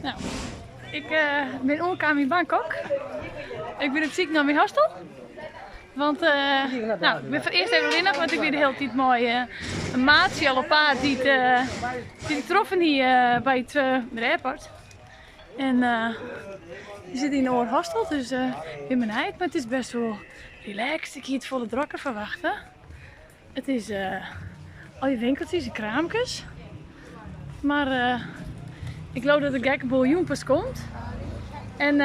Nou, ik bin oankaam yn Bangkok. Ik bin op syk nei myn hostel. Want nou, ik bin foar earst even allinnich, want ik wie de hiele tiid mei in maatsje al op paad dy't ik troffen hie by it airport. En dy sit yn in oar hostel, dus ik bin benijd. Mar it is best wol relaxed. Ik hie it folle drokker ferwachte. It is allegear winkeltsjes en kraamkes. Mar ik leau dat de gekke boel jûn pas komt. En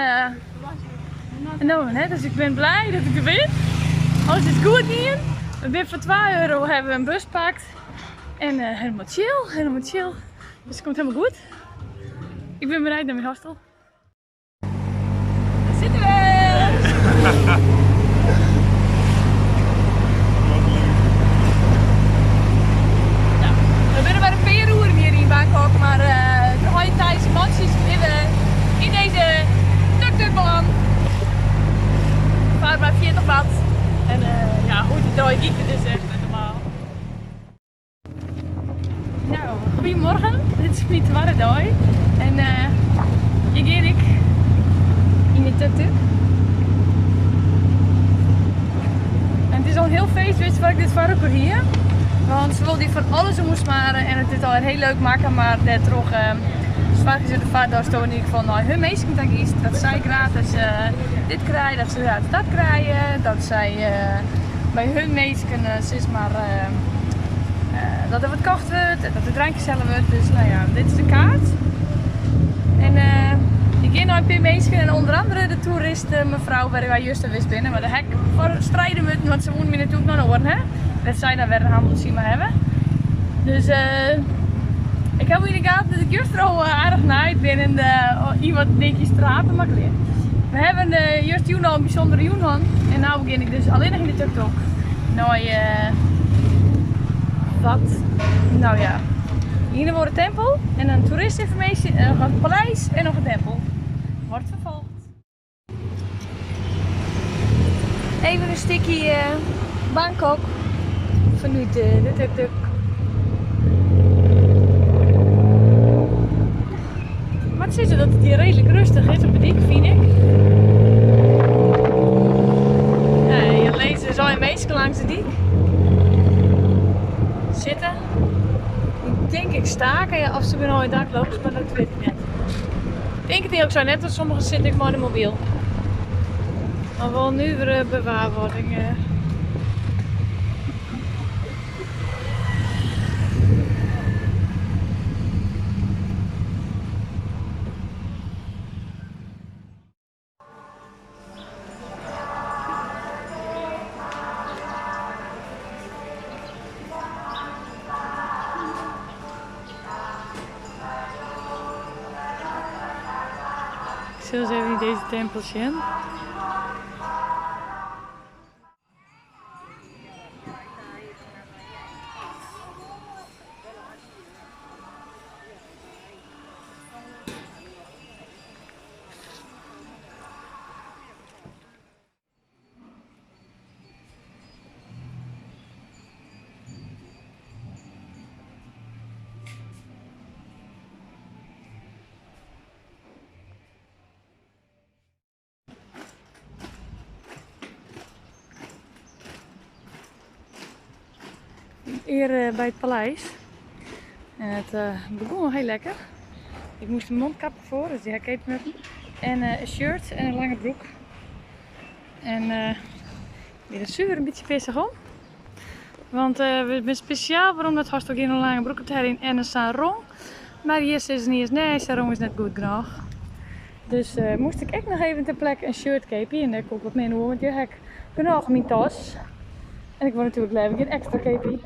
no noch net, dus ik bin blij dat ik der bin. Alles is goed gien. We binne foar 2 euro hawwe we in bus pakt. En helemaal chill, helemaal chill. Dus it komt helemaal goed. Ik bin benijd nei myn hostel. Daar zitten we! Nou, we binne mar in pear oeren hjir yn Bangkok, mar de hei Thaise mantsjes binne yn dizze tuk-tuk belân. Foar mar 40 baht. En ja, hoe't it dei giet, it is echt net normaal. Nou, goedemorgen. Dit is myn twadde dei. En hjir gean ik yn de tuk-tuk. En it is al in hiel feest west foar't ik dit foar elkoar hie. Want se wol dy fan alles oersmare en it is al hiel leuk makke, mar dêrtroch soargje se derfoar datsto yn ieder gefal nei hun minsken ta giest. Dat sy gratis dit krije, dat sy gratis dat krije, dat sy by hun minsken sis mar dat der wat kocht wurdt en dat der drankjes helle wurdt. Dus nou ja, dit is de kaart. En ik gean nei in pear minsken en ûnder andere de toerist mefrou wêr wy juster west binne. Mar dêr ha ik foar stride mutten, want se woenen my natuerlik nei in oaren ha. Wêr't sy dan wer in hanneltsje mei hawwe. Dus ik ha wol yn de gaten dat ik juster al aardich naaid bin en yn wat dinkjes trape, mar klear. We hawwe justerjûn al in bysûndere jûn hân en no gean ik dus allinnich yn de tuk-tuk nei wat, nou ja, ien of oare tempel en in tourist information en noch in paleis en noch in tempel. Wordt vervolgd. Even in stikje Bangkok fanút de tuk-tuk. Moat sizze dat it hjir reedlik rêstich is op 'e dyk, fyn ik. Hjir lizze seis minsken langs de dyk. Sitte. Ik tink ik stake of se binne allegear dakloos, mar dat wit ik net. Ik tink it earlik sein net, want sommigen sitte ek mei de mobyl. Mar wol in nuvere bewaarwording. Ik sil ris even yn dizze tempel sjen. Hjir by it paleis. En it begûn al hiel lekker. Ik moast in mondkapke foar, dus dy ha ik even metten. En in shirt en in lange broek. En ik bin der suver in bytsje pissich om. Want we binne spesjaal werom nei it hostel gien om in lange broek op te heljen en in sarong. Mar hjir sizze se iens nee, sarong is net goed genôch. Dus moast ik ek noch even ter plekke in shirt keapje. En dêr koe ik wat min oer, want hjir ha ik genôch yn myn tas. En ik wol natuerlik leaver gjin ekstra keapje.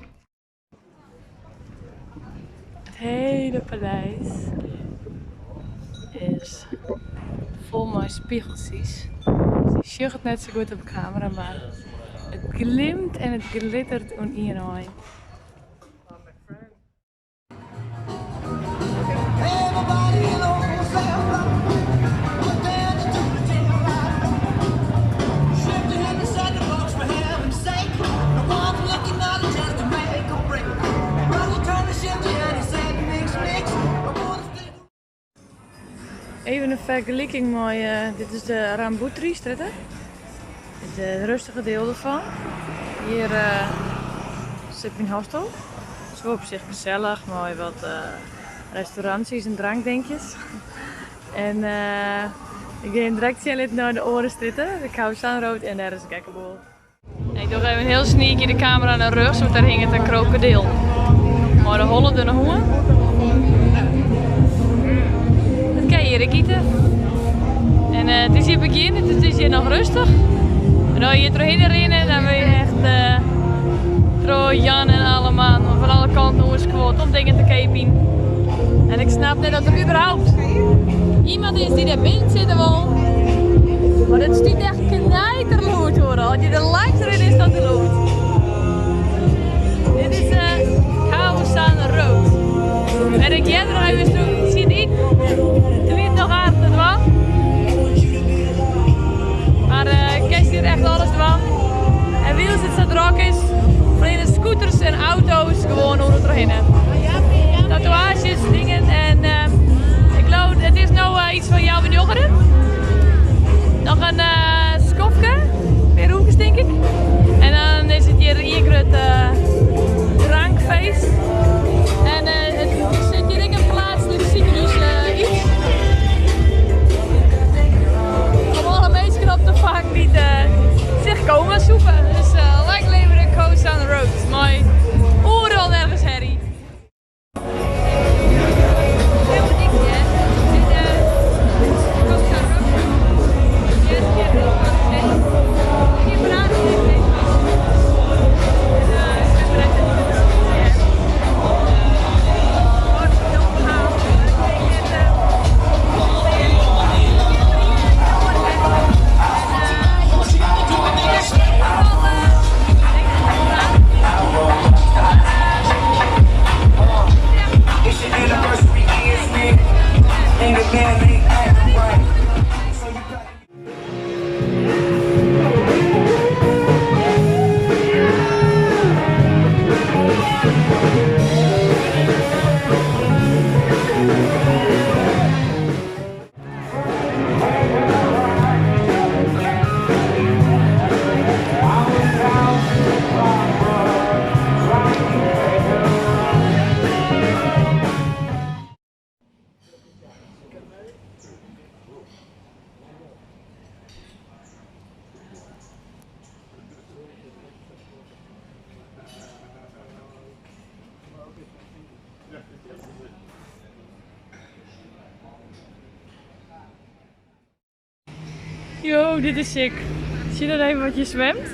It hiele paleis is fol mei spigeltsjes. Dus je sjogge it net sa goed op kamera, mar it glimt en it glittert oan ien ein. Even in fergeliking mei, dit is de Rambuttri strjitte. It rêstige diel derfan. Hjir sit myn hostel. It is wol op sich gesellich mei wat restaurantsjes en drankdinkjes. En ik gean direkt sjen litte nei de oare strjitte, de Khao San Road, en dêr is in gekke boel. Ik doch even hiel sneaky de kamera nei rjochts, want dêr hinget in krokodil. Mei de holle der noch oan. Dat kin je hjir ek ite. En it is hjir begjin, dus it is hjir noch rêstich. En as je hjir trochhinne rinne, dan wurd je echt troch Jan en alle man fan alle kanten oerskuord om dingen te keapjen. En ik snap net dat der überhaupt iemand is dy't dêr binnen sitte wol. Maar it stiet echt knijterlûd oeral. As je der langs rinne is dat te lûd. Dit is Khao San Road. En ik hear der even tsjin iten. It wie noch aardich te dwaan. Mar kinst hjir echt alles dwaan. En wylst it sa drok is, fleane scooters en auto's gewoan oeral trochhinne. Tatoeaazjes, dingen en ik leau, it is no iets fan healwei njoggenen. Noch in skoftke, in pear oerkes tink ik. En dan is it hjir ien grut drankfeest. En it sit hjir ek in pleatslik sikehûs iets. Om alle minsken op te fangen dy't sich komen sûpe. Dus lang leve de Khao San Road mei oeral nergens herrie. Yo, dit is sick. Zie je dat even wat je zwemt?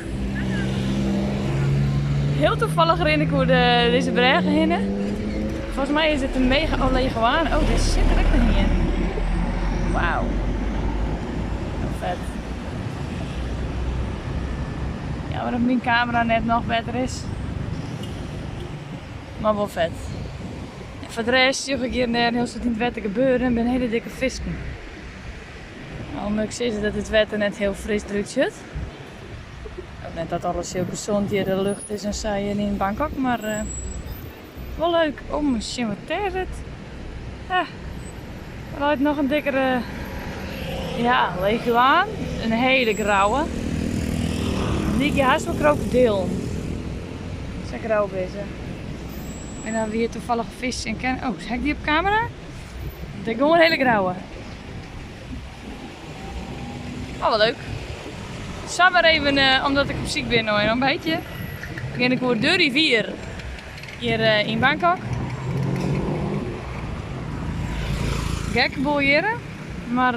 Heel toevallig rin ik oer dizze brêge hinne. Volgens mij is het een mega oh, leguaan. Oh, dit zit er ook nog in. Wauw. Heel vet. Ja, dat mijn camera net noch better is. Mar wol fet. En foar de rest sjoch ik hjir en dêr in hiel soad yn it wetter gebeuren en binne hiele dikke fisken. Al moat ik sizze dat it wetter net hiel fris derút sjocht. Ook net dat alles hiel gezond hjir de lucht is en sa hjir yn Bangkok, mar wol leuk om te sjen wat dêr sit. Ja, der leit noch in dikkere, ja, leguaan. In hiele grauwe. Lykje hast wol krokodillen. Sa grau binne se. En dan wie tafallich fisk en ken. Oh, ha ik dy op kamera? Dit gewoan in hiele grauwe. Oh, wat leuk. Samar even, omdat ik op syk bin nei in ontbijtje, gean ik oer de rivier hjir yn Bangkok. Gekke boel hjir, mar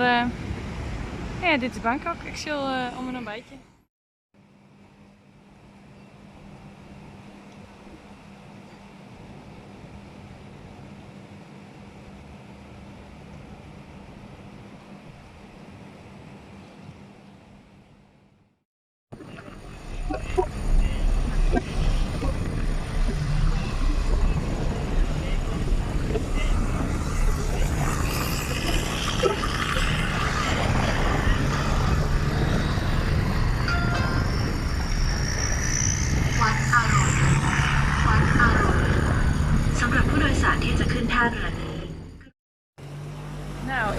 ja, dit is Bangkok. Ik sil om in ontbijtje.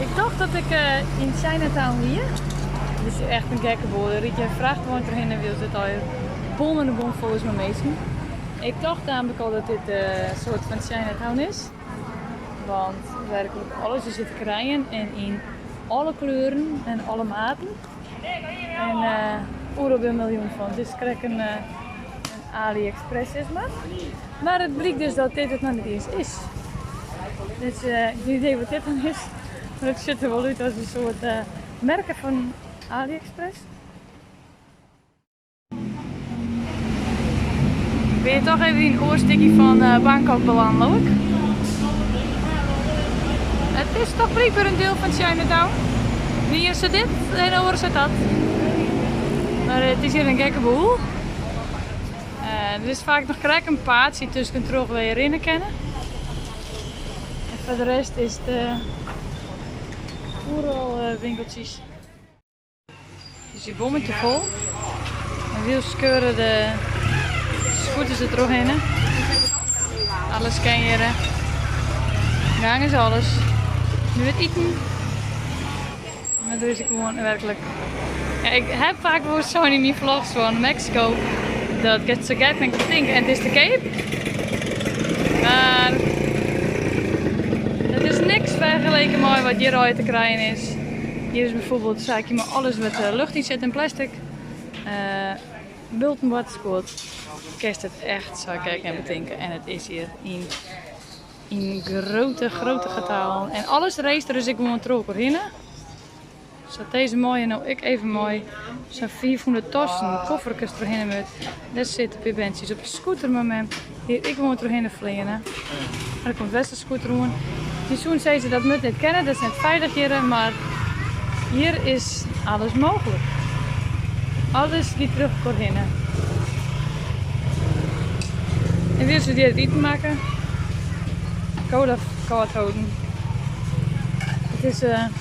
Ik tocht dat ik yn Chinatown wie. Dit is echt in gekke boel. Der rydt in frachtwein trochhinne wylst it al bom en de bom fol is mei minsken. Ik tocht namelijk al dat dit in soart fan Chinatown is. Want werklik alles is hjir te krijen en yn alle kleuren en alle maten. En oeral bin in miljoen fan. It is krekt in AliExpress sis mar. Mar it blykt dus dat dit it noch net iens is. Dus gjin idee wat dit dan is. Mar it sjocht der wol út as in soart merke fan AliExpress. Ik bin hjir toch even yn in oar stikje fan Bangkok beland, leau ik. It is toch blykber in diel fan Chinatown. De iene seit dit en de oare seit dat. Mar it is hjir in gekke boel. Der is faak noch krekt in paadsje tuskentroch wêr je rinne kinne. En foar de rest is it oeral winkeltsjes. It is hjir bommetje fol. En wylst skeure de scooters der trochhinne. Alles kin hjir. Gang is alles. Nu it iten. Mar der is ek gewoan werklik. Ja, ik ha faak wol sein yn myn vlogs fan Mexico dat ik sa gek net tink en it is te keap. Mar it is niks fergeleken mei wat hjir allegear te krijen is. Hjir is bijvoorbeeld saakje mei alles wat lucht yn sit en plastic. Bulten boartersguod. Kinst it echt sa gek net betinke en it is hjir yn grote, grote getalen. En alles race der dus ek gewoan troch elkoar hinne. Sa't dizze manlju no ek even mei sa'n 500 tassen, kofferkes trochhinne moat. Dêr sitte in pear berntsjes op de scooter mei mem, dy't ek gewoan trochhinne fleane. Mar der komt wer sa'n scooter oan. Je soene sizze dat moat net kinne, dat is net feilich hjir, mar hjir is alles mooglik. Alles giet troch elkoar hinne. En wylst we hjir it iten makken, cola kâld holden. It is in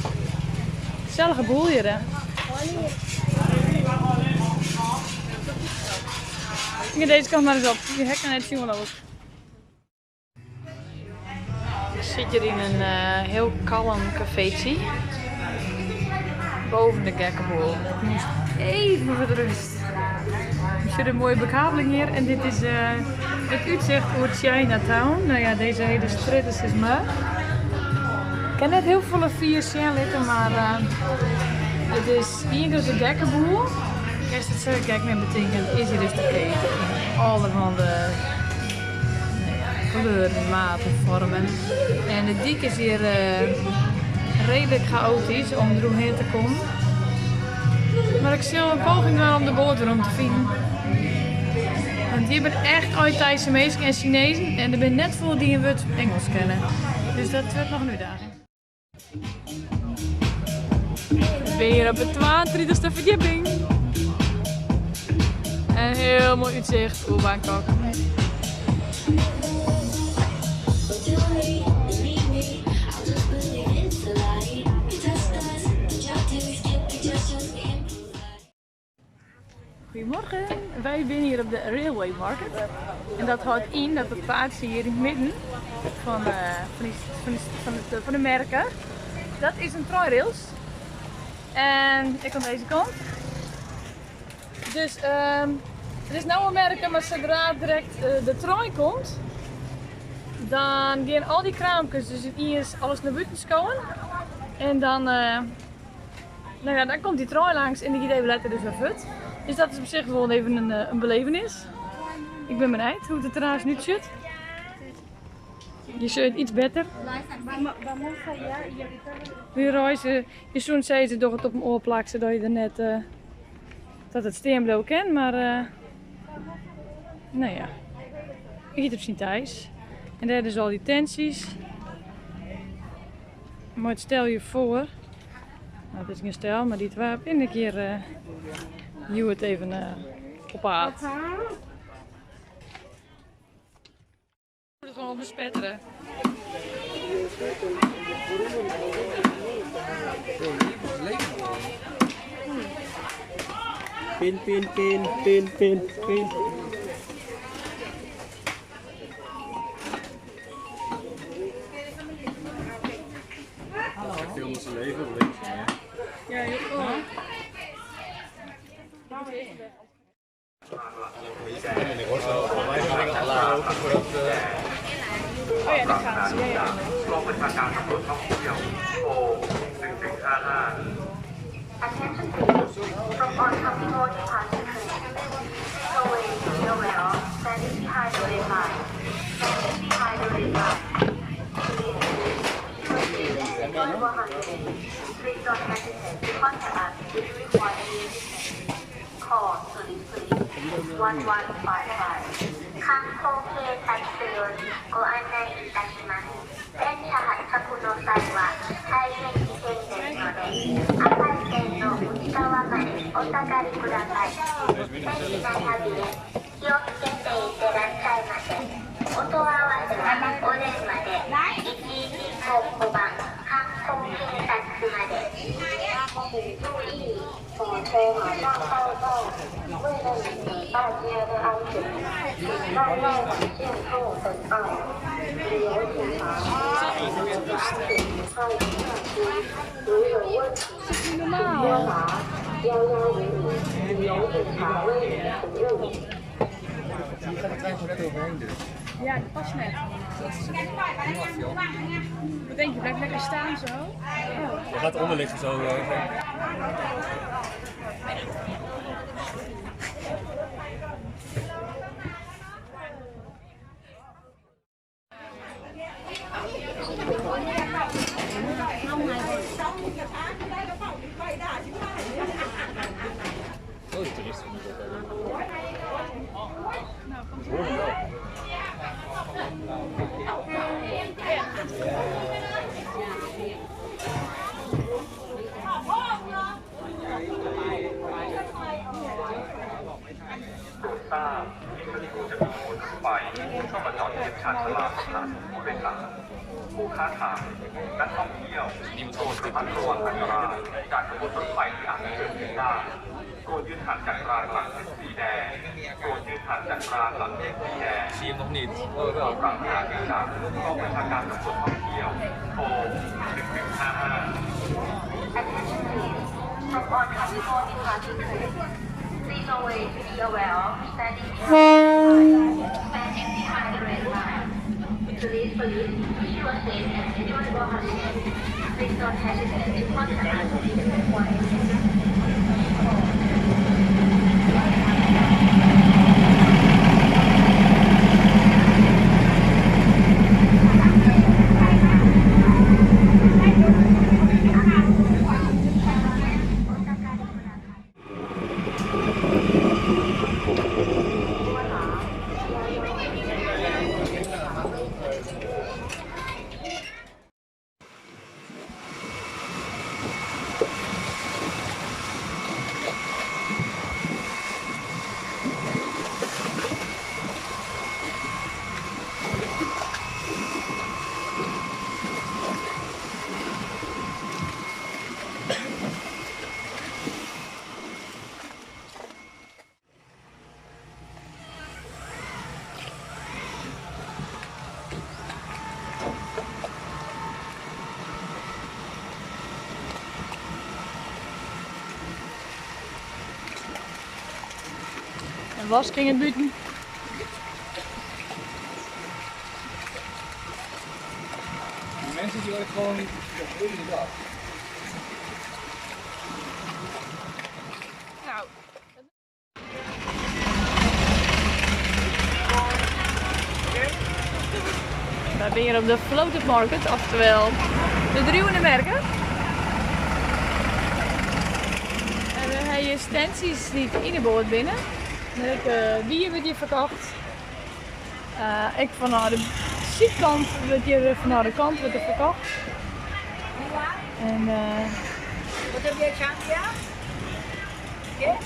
gesellige boel hjir. Hè. Ik ga deze kant maar eens op. Die hek net zien wel ook. Ik zit hier in een heel kalm cafeetje. Boven de gekke boel. Ik moest even voor de rust. Er zit een mooie bekabeling hier en dit is het uitzicht over Chinatown. Nou ja, deze hele straat is dus maar. Ik ken net heel veel vier zien liggen, maar het is één grote gekke boel. Eerst het zo gek met betekent is hier dus de keten in allerhande, nou ja, kleuren, maten, vormen. En de dik is hier redelijk chaotisch om eromheen te komen. Maar ik zal een poging doen om de boot erom te vinden. Want hier ben echt ooit Thaise mensen en Chinezen en er zijn net veel die een woord Engels kennen. Dus dat wordt nog een uitdaging. Ik ben hier op de 32e verdieping. En heel mooi uitzicht op Bangkok. Goedemorgen, wij zijn hier op de Railway Market. En dat houdt in dat het paadje hier in het midden van de merken, dat is een treinrails. En ik aan deze kant. Dus het is nou een merk, maar zodra direct de trein komt, dan gaan al die kraampjes, dus het is alles naar buiten komen. En dan komt die trein langs en die gaat even letter dus weer voort. Dus dat is op zich gewoon even een belevenis. Ik ben benieuwd hoe het er trouwens nu zit. Je ziet iets beter. We reizen, je zo'n zei ze door het op een oor plakken, zodat je er net dat het steenblauw kent, maar nou ja, ik ga op zijn thuis. En daar dus al die tensies. Maar stel je voor, nou, het is geen stel, maar die twee in een keer je het even op aard. Ik moet het gewoon op bespetteren. Pin, pin, pin, pin, pin, pin. Hallo. Filmen ze leven of leven ze meer? Ja, joh. Oh ja, daar gaan ze. Ja, ja. กองบัญชาการตำรวจท่องเที่ยวโทร1155 Attention please. From oncoming departure train. Please always be aware of standing behind the red line. Standing behind the red line. Please be sure to enjoy your holiday. Please don't hesitate to contact us if you require any assistance. Call Police Police 1155. 観光警察署よりご案内いたします。電車発着の際は大変危険ですので、赤い線の内側までお下がりください。便利な旅へ気をつけていってらっしゃいませ。お問い合わせはお電話で1155番観光警察署まで。请注意，火车马上到站，为了你们大家的安全，请在绕黄线后等待。旅游警察请尽快下车，如有问题，请拨打1105，旅游警察为您服务。 Hier gaat de trein gewoon net overheen dus. Ja, dat past net. Wat denk je, blijf lekker staan zo? Je gaat onder liggen zo. Oh, de toeristen moeten dat hebben. Nou, komt Hoor je wel. โปรดทราบอีกสักครู่จะมีขบวนรถไฟเข้ามาจอดเทียบชานชาลาสถานีผู้โดยสารผู้ค้าขายนักท่องเที่ยวโปรดระมัดระวังอันตรายจากขบวนรถไฟที่อาจจะเกิดขึ้นได้โปรดยืนห่างจากรางหลังเส้นสีแดงโปรดยืนห่างจากรางหลังเส้นสีแดง Zie je hem nog niet? Oh, wel. ปรับการจากกองบัญชาการตำรวจท่องเที่ยวโทร1155 Attention please. From oncoming departure train. Please always be aware of standing behind the red line. Standing behind the red line. Police police wish you a safe and enjoyable holiday. Please don't hesitate to contact us if you require assistance. En was ging het buiten. Die mensen die worden gewoon de hele dag. Nou. Wij zijn hier op de Floated Market, oftewel de driuwende merken. En we hebben hier stenties die in de boord binnen. Dan heb ik bier wordt hier verkocht. Ik van de zijkant wordt hier van de kant wordt er verkocht. En Wat heb jij, Chantia? Yes?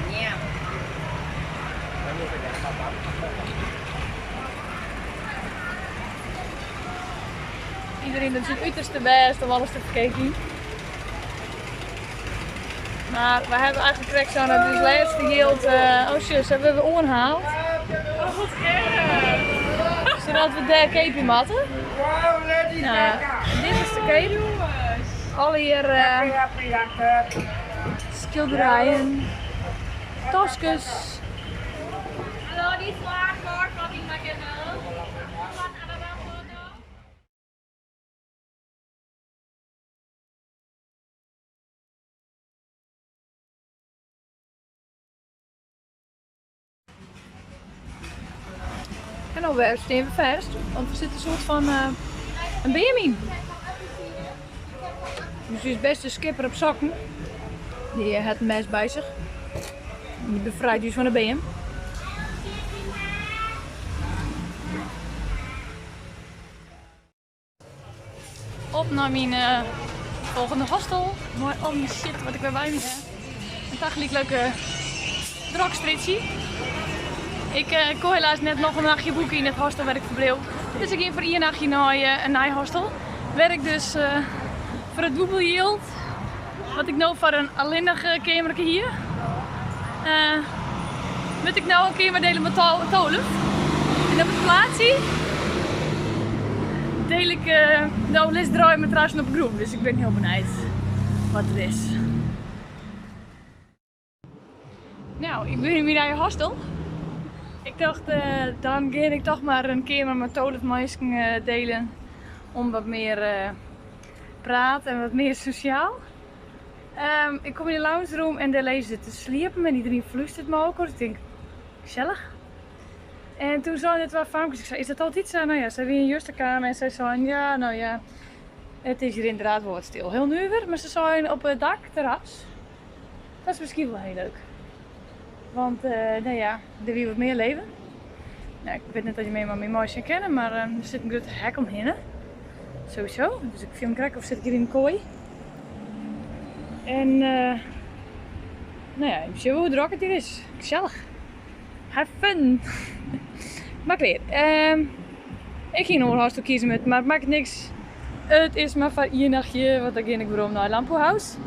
Ja. Iedereen doet zijn uiterste best om alles te verkijken. Maar we hebben eigenlijk direct zo naar het laatste geld. Oh zus, hebben we oorhaald. Oh, wat erg! dat we dêr keapje moatte. No, dit is te keap. Allegear skilderijen, taskes. En alwer stean we fêst, want der sit in soart fan in beam yn. Dus ús bêste skipper op sokken, dy hat in mes by sich. Dy befrijt ús fan de beam. Op nei myn folgjende hostel. Mei al myn shit wat ik wer by my ha. En tagelyk leuke drok strjitsje. Ik koe helaas net noch in nachtje boeke yn it hostel wêr't ik ferbliuw. Dus ik gean foar ien nachtje nei in nij hostel. Wêr ik dus foar it dûbel jild wat ik no foar in allinnich keamerke hie, moat ik no in keamer dele mei Tolef. En op it plaatsje deel ik no lisdraai matrassen op 'e grûn. Dus ik bin hiel benijd wat der is. Nou, ik bin yn myn nije hostel. Ik tocht, dan gean ik toch mar in keamer mei 12 minsken delen om wat mear praat en wat mear sosjaal. Ik kom yn de lounge room en dêr lizze se te sliepen en iedereen flústert mei elkoar. Ik tink, gesellich. En toen seinen de twa famkes, ik sei, is dat altyd sa? Nou ja, sy wienen juster kaam en sy seinen, ja, nou ja, it is hjir inderdaad wol wat stil. Hiel nuver, mar se seinen op it dak, terras. Dat is miskien wol hiel leuk. Want nou ja, der wie wat mear leven. Nou, ik wit net oft je my mei meitsjen kinne, mar der sit in grut hek omhinne. Sowieso. Dus ik fiel my krekt of sit ik hjir yn in koai. En nou ja, even sjen hoe drok it hjir is. Gesellich. Have fun! Mar klear. Ik hie in oar hostel kieze moatten, mar it makket niks. It is mar foar ien nachtje, want dan gean ik werom nei Lampu House.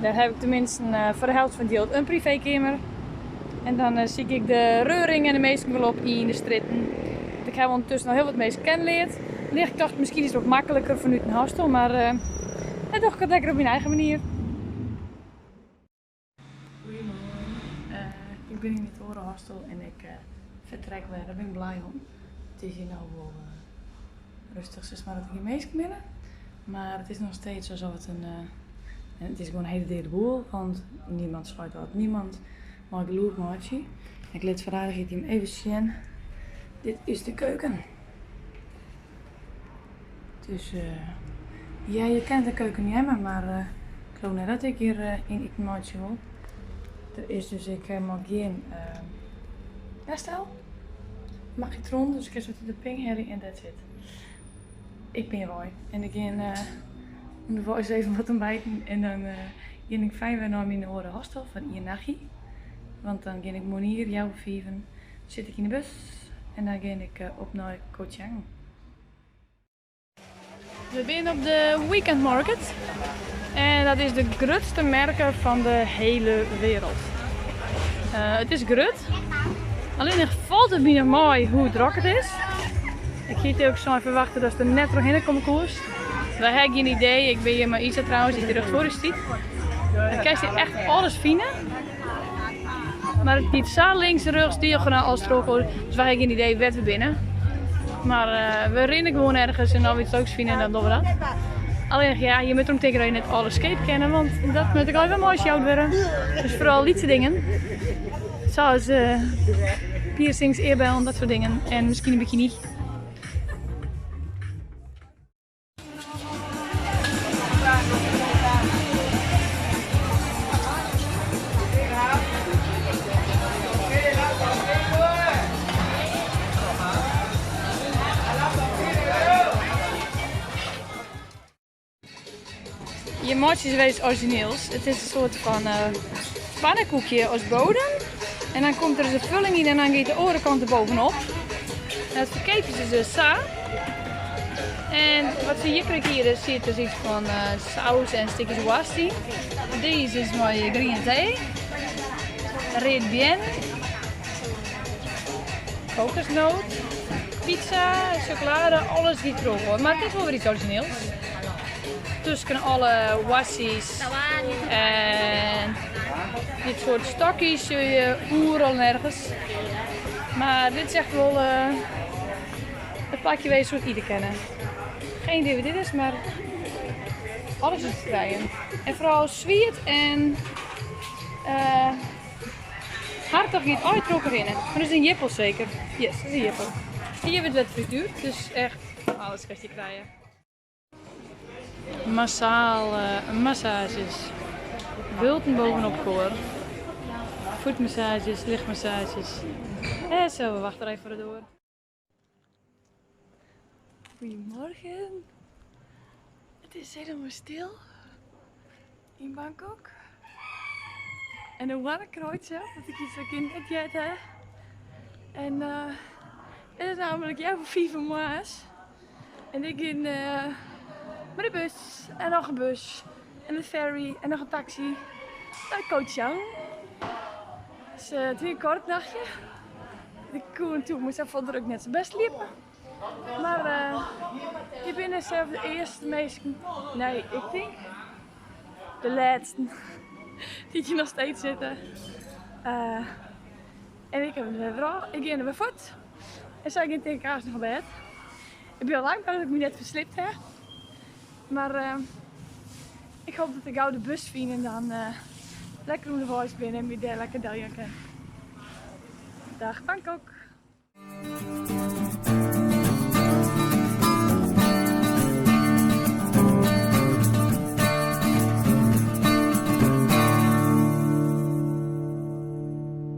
Dêr haw ik teminsten foar de helte fan it jild in privékeamer. En dan siek ik de reuring en de minsken wol op yn de strjitten. Want ik haw ûndertusken al hiel wat minsken kennen leard. Ik tocht miskien is it wat makliker fanút in hostel, mar dan doch ik it lekker op myn eigen manier. Goeiemoarn, ik bin yn it oare hostel en ik fertrek wer, dêr bin ik blij om. It is hjir no wol rêstich sis mar dat der gjin minsken binne, mar it is noch steeds alsof it in, it is gewoan in hiele deade boel, want niemand seit wat, niemand mei gelûd meitsje. Ik lit foar de aardichheid jim even sjen, dit is de keuken. Dus ja, je kinne it de keuken neame, mar ik leau net dat ik hjir yn iten meitsje wol. Der is dus ek helemaal gjin tastel, magnetron, dus ik kin de ping helje en that's it. Ik bin hjir wei en ik gean ûnderweis even wat ontbijten en dan gean ik fijn wer nei myn oare hostel foar ien nachtje. Want dan gean ik moarnier healwei fiven sit ik yn de bus en dan gean ik op nei Koh Chang. We binne op de Weekend Market en dat is de grutste merke fan de hiele wereld. It is grut, allinnich falt it my noch mei hoe drok it is. Ik hie it ek sein ferwachte datst der net trochhinne komme koest. Wy ha gjin idee, ik bin hjir mei Isa trouwens, dy't rjocht foar ús stiet. Dan kinst hjir echt alles fine. Mar it giet sa links, rjochts, diagonaal alles troch, dus wy ha gjin idee wêr't we binne. Mar we rinne gewoan ergens en as we iets leuks fine, dan dogge we dat. Allinnich ja, je moatte derom tinke dat je net alles keapje kinne, want dat moat ek allegear wer meisjouwd wurde. Dus foaral lytse dingen, sa as piercings, earbellen, dat soart dingen. En miskien in bikini. Je meitsje wer iets orizjineels. It is in soart fan pannekoekje as bodem. En dan komt der dus in fulling yn en dan giet de oare kant der bovenop. En dat ferkeapje se dus sa. En wat se hjir krekt hier is, siet dus iets fan saus en stikjes woarst yn. Dizze is mei griene tee, read bien, kokosnoot, Pizza, sjokolade, alles giet troch. Mar it is wol wer iets orizjineels. Tusken alle wassies en dit soort stokjes sil je oeral nergens. Mar dit is echt wol it plakje wêr je soe ite kinne. Geen idee wat dit is, mar alles is te krijen. En foaral swiet en hartich giet allegear troch elkoar hinne. Mar dit is in jirpel seker? Yes, dit is in jirpel. En hjir wurdt wer frituerd, dus echt alles kinst hjir krije. Massaal massages. Bulten bovenop elkoar. Voetmassages, lichtmassages. En zo, we wachten even voor de doar. Goedemorgen. Het is helemaal stil in Bangkok. En de hoanne kraait zelf, dat ik iets van kind net jet hè. En het is namelijk healwei fiven moarns. En ik gean mei de bus en noch in bus en de ferry en noch in taxi nei Koh Chang. Dus it wie in koart nachtje. Ik koe natuerlik mei safolle druk net sa bêst sliepe. Mar ik bin sels de earste minsken, nee ik tink de lêsten dy't hjir noch steeds sitte. En ik ha it wer ik gean der wer fuort. En sa gean ik tink ik aanst noch op bêd. Ik bin al lang blij dat ik my net fersliept ha. Mar ik hoop dat ik gau de bus fyn en dan lekker ûnderweis bin en my dêr lekker deljaan kin. Dag Bangkok!